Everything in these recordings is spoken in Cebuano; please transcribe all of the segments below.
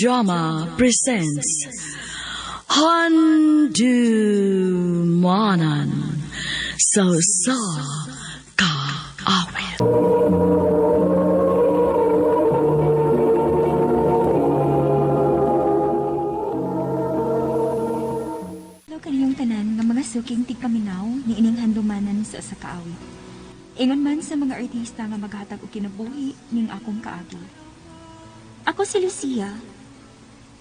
Drama presents Handumanan sa Usa Ka Awit. Hello kaniyong tanan nga mga suking tigpaminaw ni ining handumanan sa usa ka awit. Ingon man sa mga artista nga maghatag og kinabuhi ning akong kaagi. Ako si Lucia.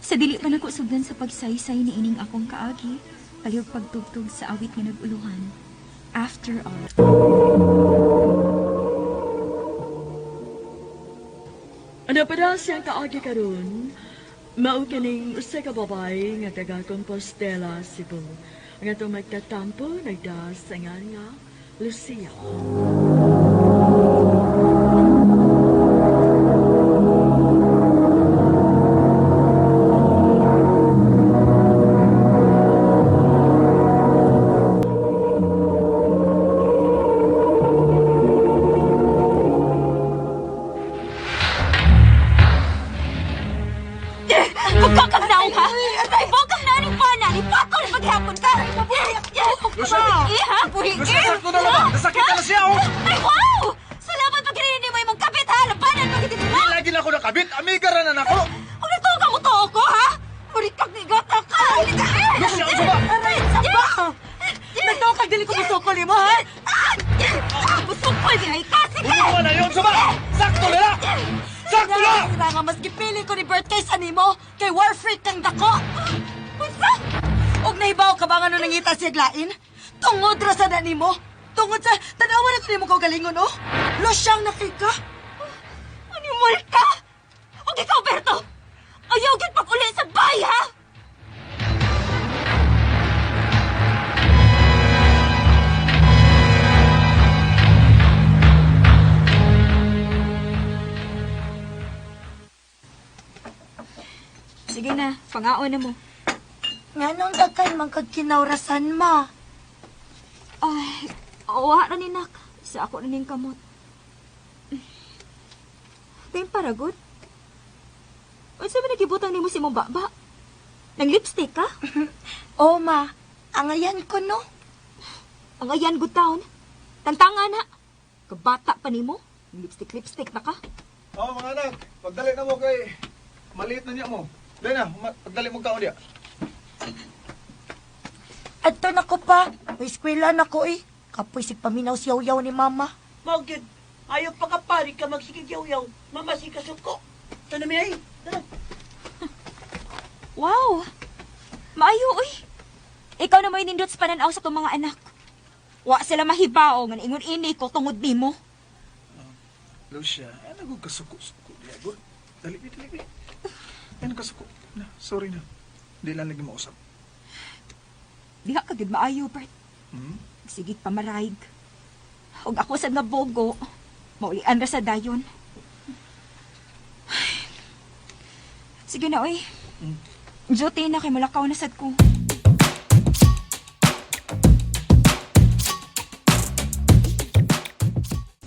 Sa dili pa nako sugdan sa pagsaysay ni ining akong kaagi, palihog pagtugtog sa awit nga nag-uluhan. After all. Ano pa daw siyang kaagi karon? Mao kining usa ka babae nga taga Compostela, Cebu. Ang atong magtatampo nagdas sa ngan nga Lucia. Pagkakag naong ha? Bukang naning pana ni Patol paghapon ka! Lucia! Eh, ha? Lucia, sakto na lang! Nasakit na siya, oh! Ay, wow! Salamat pag mo imong kapit ha! Labanan pag Di lagi na ako nakabit! Amiga ra na nako! Ano to ka mo to ko ha? Murit kag nigata ka! Lucia, unsa ba? Aray, saba! Nagtaw kag dili ko musukol nimo ha? Musukol di ay ka! Sige! Uli mo na yun, suba! Sakto na lang! Sakto na! Sira nga mas gipili ko ni Bert kaysa nimo kay war freak kang dako. Unsa? Og nahibaw ka ba nga nung nangita siya lain? Tungod ra sa na nimo. Tungod sa tanawa na ko nimo kaugalingon oh. Losyang nakika. Animal ka! Og ikaw, Berto! Ayaw gid pag-uli sa bay ha! Sige na, pangaon na mo. Nganong dagkan man kag kinawrasan ma? Ay, wa ra ni nak. Sa ako na ning kamot. Tayong paragot. Unsa man nagibutang nimo si mong baba? Nang lipstick ka? Oh ma, angayan ko no. Ang ayan good town. Tantanga na. Kabata pa nimo. Lipstick lipstick na ka. Oh, mga anak, pagdali na mo kay maliit na niya mo. Dali na, pagdali mo kaon diya. Adto na ko pa. May eskwela na ko eh. Kapoy sig paminaw siyaw-yaw ni mama. Mao gyud. Ayaw pa ka pari ka magsigig-yaw-yaw. Mama si kasuko. Tana mi ay. Tana. Wow. Maayo oy. Ikaw na mo'y nindot sa pananaw sa itong mga anak. Wa sila mahibao nga ingon ini ko tungod nimo. Lucia, ano ko kasuko-suko diya, good? Dali, bi, dali, bi. Ano kasuko? Na, sorry na. Di lang lagi mausap. Diha ka gid maayo, Bert. Hmm? Sige pamaraig. Og ako sa nga bogo, maulian ra sa dayon. Ay. Sige na, oy. Duty na kay mulakaw na sad ko.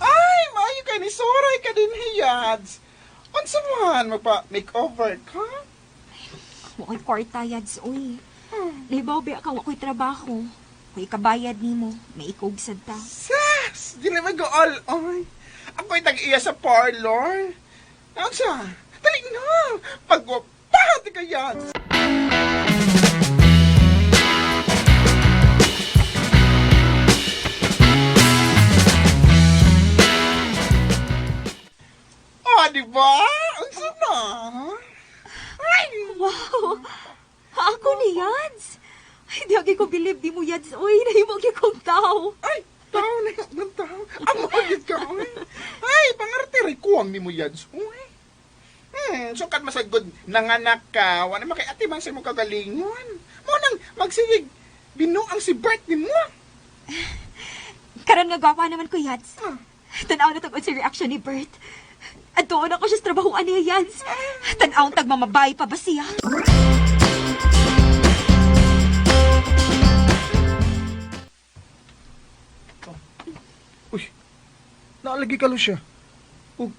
Ay, maayo kay ni Soray ka din hiyads. Unsa man magpa makeover ka? Wako'y kwarta, yads, oy. Libaw, biya ka, wako'y trabaho. Wako'y kabayad nimo, may ikog sad ta. Sas, dili man go all on. Ako'y tag-iya sa parlor. Unsa? Dali na. Pagwapahat ka yads. Oh, di ba? Unsa na? Ay! Wow! Ako ni Yads! Ay, di agi ko believe di mo, Yads, oy. Nahimo gyud kong tao. Ay, tao na yun ng tao. Amo agad ka, oy. Ay, pangarte rin kuwang ni mo yads, oy. Sukat masagod, nanganak ka, wala makay ati man sa imong kagalingon. Mo nang magsigig, binuang si Bert ni mo. Karon nga gwapa naman ko, Yads. Tanaw na tag si reaction ni Bert. Adtoon ako siya sa trabahoan niya, Yads. Tanaw ang tagmamabay pa ba siya? Uy, naalagi ka, Lucia. Uy,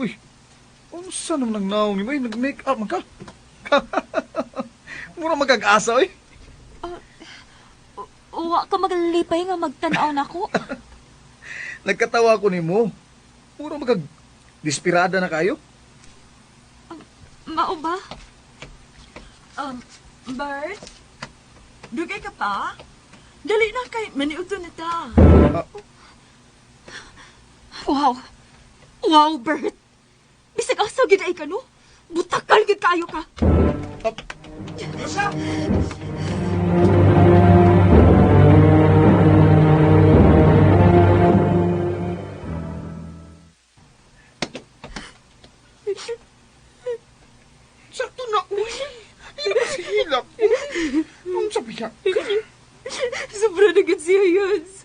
uy, Unsa naman ang naong nimo? Ay, nag-make up man ka. Mura magkag-asa, oy. Wa ka maglipay nga magtan-aw nako. Nagkatawa ko nimo. Mura magkag desperada na kayo. Mao ba? Bert? Dugay ka pa? Dali na kay maniudto na ta. Wow. Wow, Bert. Bisag asa gid ay ka no? Butakal gid kaayo ka. Lucia! Sakto na, uy. Ay, na si Hilak, uy. Unsa ba ka? Sobra na gid siya, Yans.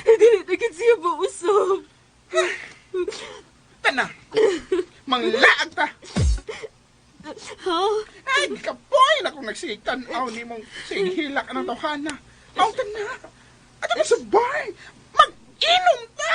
Dili na gid siya mausap. Tana. Manglaag ta. Ha? Ay, kapoy na kung nagsigtan-aw ni mong sighilak ang tawhana. Aw, tana. Ato ka sa bar. Mag-inom ta!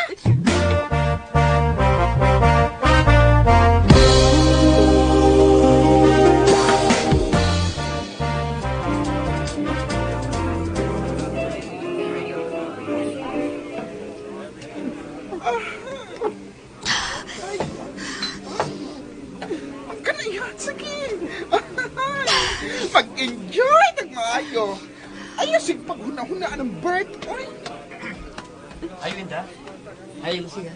Ang kanayan, sige. Mag-enjoy tag maayo. Ayaw sig paghuna-hunaan ang birth, oy. Ayo, Linda. Ayo, Lucia.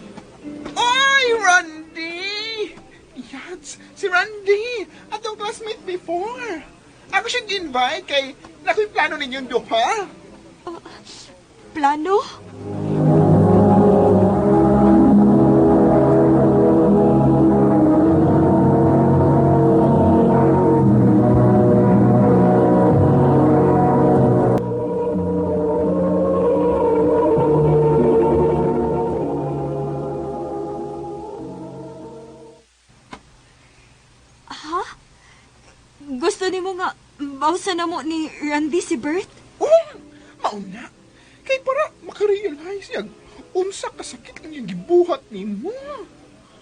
Oy, Randy! Yats, si Randy! Atong classmate before. Ako siyang invite kay nakoy plano ninyong duha. Plano? Ha? Gusto nimo nga bawsan na mo ni Randy si Bert? Oh, mauna. Kay para makarealize niya unsa kasakit lang yung gibuhat nimo.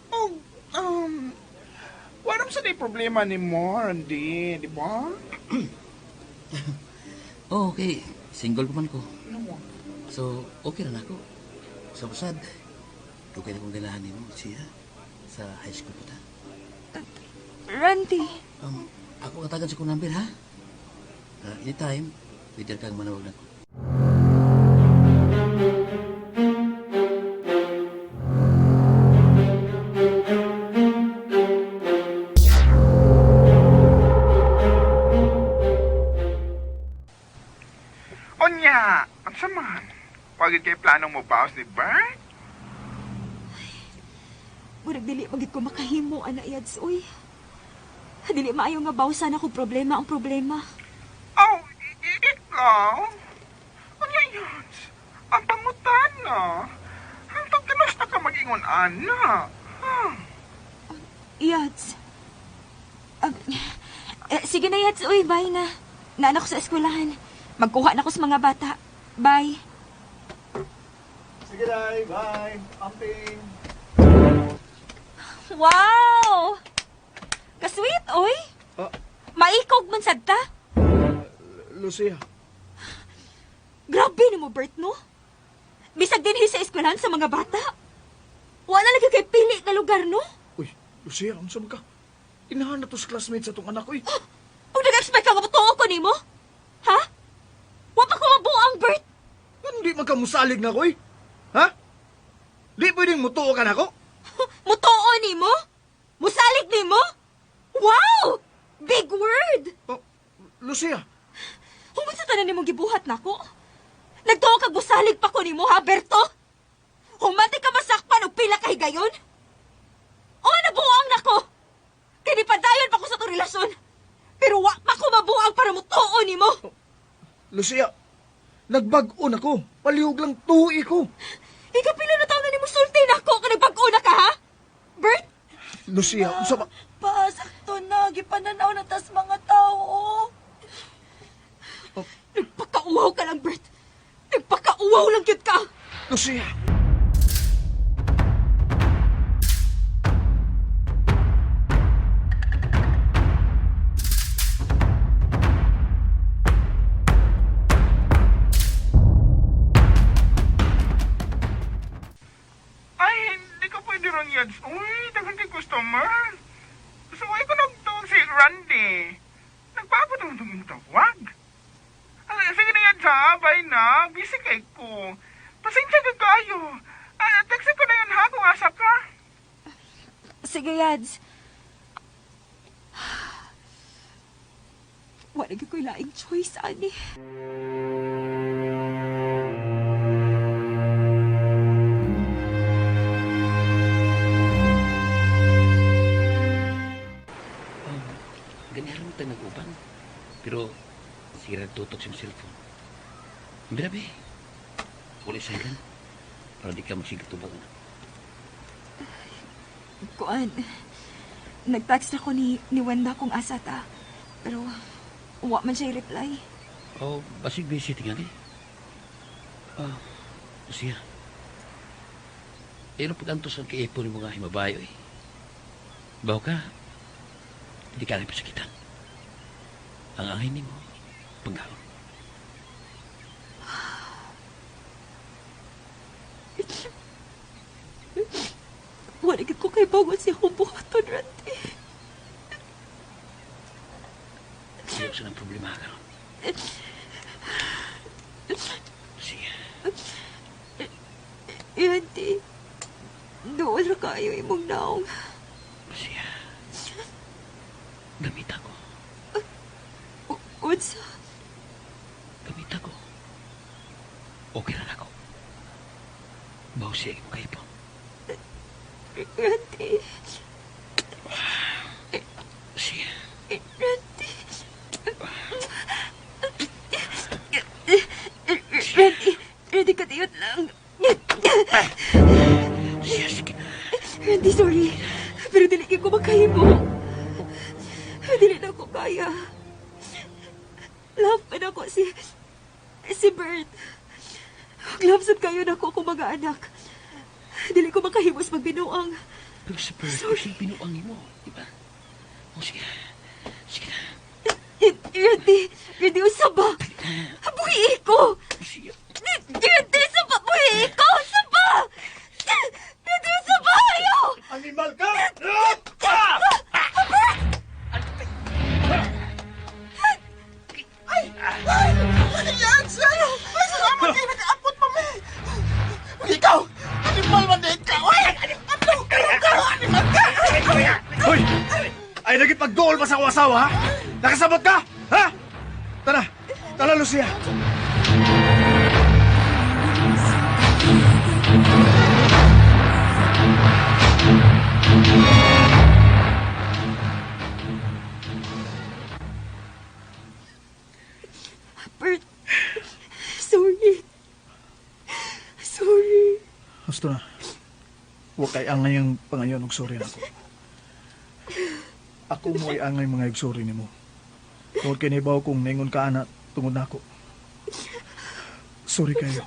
Oh, um, wala sa day problema ni mo, Randy, di ba? Oh, okay. Single pa man ko. So, okay na ako. Sa usad, dugay na kong ganahan nimo siya sa high school pa ta. Randy. Ako katagan sa kong number, ha? Anytime, pwede kang manawag na ko. Onya, ang man. Wag kay plano mo bawas ni Bert? Murag dili magid ko makahimo ana yads uy. Dili maayo nga bawsan ako problema ang problema. Oh, ikaw? Unya yun. Ang pangutan na. Hantog kinos na ka mag-ingon, ana. Huh. Yads. Sige na yads uy, bye na. Naanak ko sa eskwelahan. Magkuha na ko sa mga bata. Bye. Sige, day. Bye. Amping. Wow! Kasweet oy. Ah. Maikog man sad ta. Lucia. Grabe nimo Bert no. Bisag dinhi sa eskwelahan sa mga bata. Wala lagi kay pili nga lugar no. Uy, Lucia, unsa man ka? Inahan na to sa classmates sa atong anak, uy. O nag-expect ka nga motuo ko nimo? Ha? Wa pa ko mabuang, Bert. Hindi man ka musalig na ko, uy. Ha? Di pwedeng mutuo ka na ko? Mutuo nimo? Musalig nimo? Wow! Big word! Oh, Lucia, Humot sa tanan nimong gibuhat nako. Nagtuo kag musalig pa ko nimo, ha, Berto? Humati ka masakpan og pila ka higayon? O nabuang nako. Kini padayon pa ko sa tong relasyon. Pero wa pa ko mabuang para mutuo nimo. Lucia, nagbag-o na ko. Palihog lang tuwi ko. Ikaw pila na taon na nimo sulti nako ka nagbag-o na ka, ha? Bert? Lucia, unsa ba? Pasakto na, gipananaw na tas mga tao. oh. Nagpakauwaw ka lang, Bert. Nagpakauwaw lang gyud ka. Lucia! kaayo. Ah, text ko na yun ha kung asa ka. Sige, Yads. Wala gyud ko'y laing choice, ani. Ganiharan mo tayo nag-uban. Pero, sige na tutok siyang cellphone. Grabe. Uli sa ilan. Para di ka magsigatubang. Kuan, nag-text ako ni Wenda kung asa ta. Pero, wa man siya reply. Oh, basig busy tingali. Ah, siya. Pero pag-antos ang kiipon ni mga himabayo eh. Baw ka, hindi ka rin pasakitan. Ang angay nimo, panggaon. Wala gyud ko kay bagon siya akong buhaton, Randy. Ayaw sa ng problema ka ron. Sige. Randy, doon ra kayo imong naong. Siya. Gamit ako. Unsa? Gamit ako. Okay na ako. Baw siya mo kayo po. Randy, Siya. Randy. Randy, Randy, katiyot lang. Siya, sige na. Randy, sorry. Pero dili kay ko makahimo. Dili na ko kaya. Love pa na ko si Bert. Love sad kayo na ko akong mga anak. Dili ko makahimos magbinuang. Pero sa Bert, Sorry. kasi binuang mo. Di ba? O sige. Sige na. Randy, Randy, unsa ba? Buhi ko! Siya. Randy, sa ba? Buhi ko! Sa ba? Randy, unsa ba? Ayaw! Animal ka! Ay! Ay! Yads! Ay! Ay, salamat kayo! Nakaabot pa mi! Ikaw! Animal man din ka! Ay! Ano? Karoon ka! Animal ka! Hoy! Ay, nagipagduol pa sa akong asawa, ha? Nakasabot ka? Ha? Tara! Tara, Lucia! Bert, sorry. Sorry. Gusto na. Huwag kay angay ang pangayon og sorry nako. Ako mo ay angay mga sorry nimo. Tungod kay nibaw kung ningon ka ana tungod nako. Sorry kayo.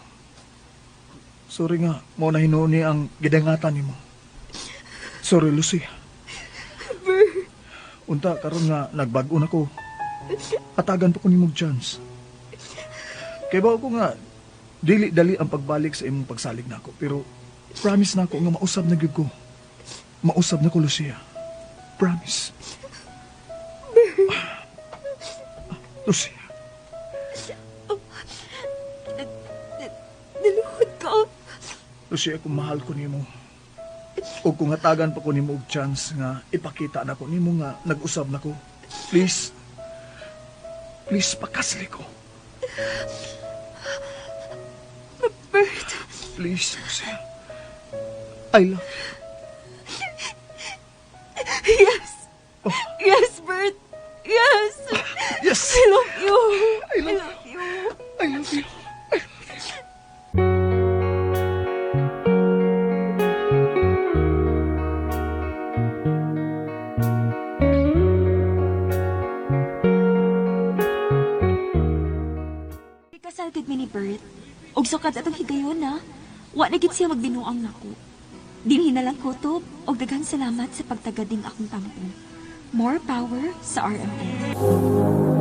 Sorry nga, mo na hinuon ni ang gidangatan nimo. Sorry, Lucia. Bert, Unta karon nga nagbag-o na ko. Atagan pa ko nimo og chance. Kay bawo ko nga dili dali ang pagbalik sa imong pagsalig nako pero promise nako nga mausab na gyud ko. Mausab na ko Lucia. Promise. Lucia. Naluhod ka. Lucia, kung mahal ko nimo o kung hatagan pa ko nimo og chance nga ipakita nako nimo nga nag-usab nako. Please. Please pakasli ko. Bert, Please, Lucia. I love you. yes. Yes, Bert. Yes. Yes! I love you. I love you. I love you. Kasal gid mi ni Bert. Og sukad atong higayon na. Wa na gid siya magbinuang nako. Dinhi na lang kutob og daghang salamat sa pagtagading akong tampo. More power sa RMN.